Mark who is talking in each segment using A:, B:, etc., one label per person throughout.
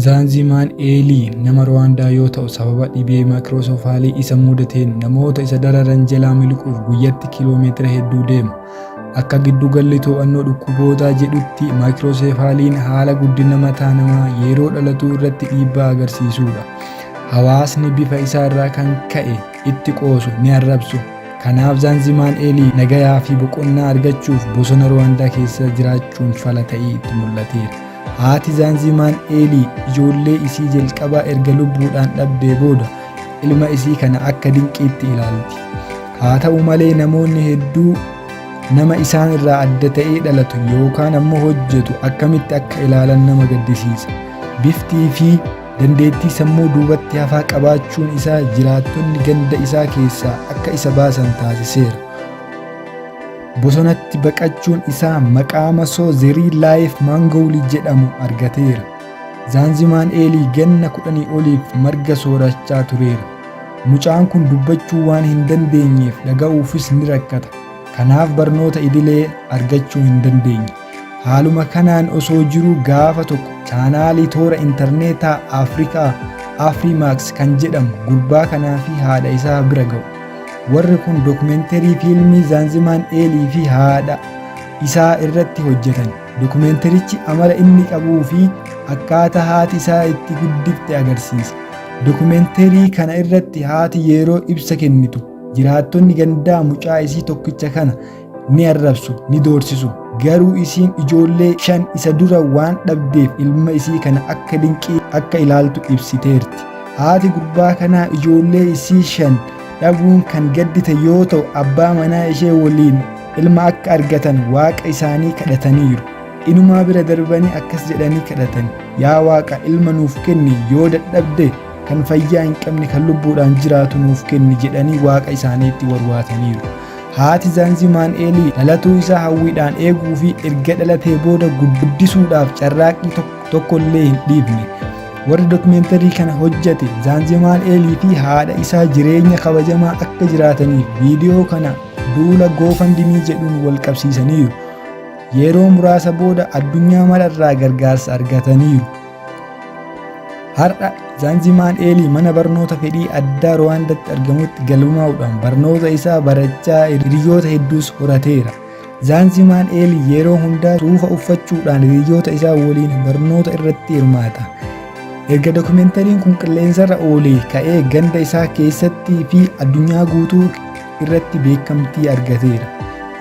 A: Zaanzimaan Eelii nama Ruwaandaa yoo ta'u sababa dhibee maakiroosoofaalii isa mudateen namoota isa dararan jalaa miliquuf guyyatti kiiloomeetira hedduu deema. Akka giddugalli to'annoo dhukkubootaa jedhutti maakiroosefaaliin haala guddina mataa namaa yeroo dhalatuu irratti dhiibbaa agarsiisudha. Hawaasni bifa isaa irraa kan ka'e itti qoosu ni arrabsu. Kanaaf Zaanzimaan Eelii nagayaa fi boqonnaa argachuuf bosona Ruwaandaa keessa jiraachuun fala ta'ee itti mul'ateera. Haati Zaanzimaan Eelii ijoollee isii jalqabaa erga lubbuudhaan dhabdee booda ilma isii kana akka dinqiitti ilaalti. Haa ta'u malee namoonni hedduu nama isaan irraa adda ta'ee dhalatu yookaan ammoo hojjetu akkamitti akka ilaalan nama gaddisiisa. Biftii fi dandeettii sammuu duubatti hafaa qabaachuun isaa jiraattonni ganda isaa keessaa akka isa baasan taasiseera. Bosonatti baqachuun isaa maqaa masoo The Real Life Mowgli jedhamu argateera. Zaanzimaan Eelii ganna 10 oliif marga soorachaa tureera. Mucaan kun dubbachuu waan hin dandeenyeef dhaga'uufis ni rakkata. Kanaaf barnoota idilee argachuu hin dandeenye. Haaluma kanaan osoo jiruu gaafa tokko chaanaalii toora intarneetaa Afrikaa Afrimax kan jedhamu gurbaa kanaa fi haadha isaa bira ga'u. Warri kun dookumenterii fiilmii Zaanzimaan Eelii fi haadha isaa irratti hojjetan. Dookumenterichi amala inni qabuu fi akkaataa haati isaa itti guddifte agarsiisa. Dookumenterii kana irratti haati yeroo ibsa kennitu jiraattonni gandaa mucaa isii tokkicha kana ni arrabsu, ni doorsisu. Garuu isiin ijoollee shan isa dura waan dhabdeef ilma isii kana akka dinqii akka ilaaltu ibsiteerti. Haati gurbaa kanaa ijoollee isii shan dhabuun kan gaddite yoo ta'u abbaa manaa ishee waliin ilma akka argatan waaqa isaanii kadhataniiru. Inumaa bira darbanii akkas jedhanii kadhatan. Yaa waaqa ilma nuuf kenni yoo dadhabde kan fayyaa hin qabne kan lubbuudhaan jiraatu nuuf kenni jedhanii waaqa isaaniitti warwaataniiru. Haati Zaanzimaan Eelii dhalatuu isaa hawwiidhaan eeguu fi erga dhalatee booda guddisuudhaaf carraaqqii tokko illee hin dhiifne. Warri dookumentarii kana hojjete Zaanzimaan Eelii fi haadha isaa jireenya kabajamaa akka jiraataniif viidiyoo kana duula GoFundMe jedhuun wal qabsiisaniiru. Yeroo muraasa booda addunyaa mararraa gargaarsa argataniiru. Har'a Zaanzimaan Eelii mana barnoota fedhii addaa Ruwaandatti argamutti galmaa'uudhaan barnoota isaa barachaa hiriyoota hedduus horateera. Zaanzimaan Eelii yeroo hundaa suufa uffachuudhaan hiriyoota isaa waliin barnoota irratti hirmaata. Erga dookumentariin kun qilleensarra oolee ka'ee ganda isaa keessattii fi addunyaa guutuu irratti beekamtii argateera.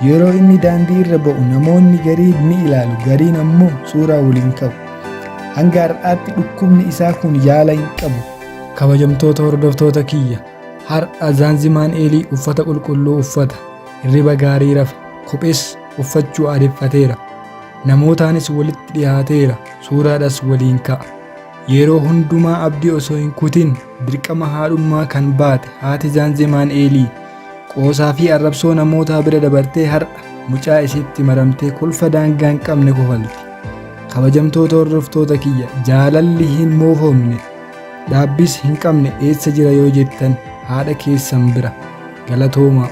A: Yeroo inni daandii irra ba'u namoonni gariin ni ilaalu, gariin ammoo suuraa waliin ka'u. Hanga har'aatti dhukkubni isaa kun yaala hin qabu. Kabajamtoota hordoftoota kiyya, har'a Zaanzimaan Eelii uffata qulqulluu uffata, hirriba gaarii rafa, kophees uffachuu aadeffateera. Namootaanis walitti dhiyaateera, suuraadhas waliin ka'a. Yeroo hundumaa abdii osoo hin kutin dirqama haadhummaa kan baate haati Zaanzimaan Eelii qoosaa fi arrabsoo namootaa bira dabartee har'a mucaa isiitti maramtee kolfa daangaa hin qabne kofalti. Kabajamtoota hordoftoota kiyya jaalalli hin moofomne dhaabbis hin qabne eessa jira yoo jettan haadha keessan bira galatoomaa.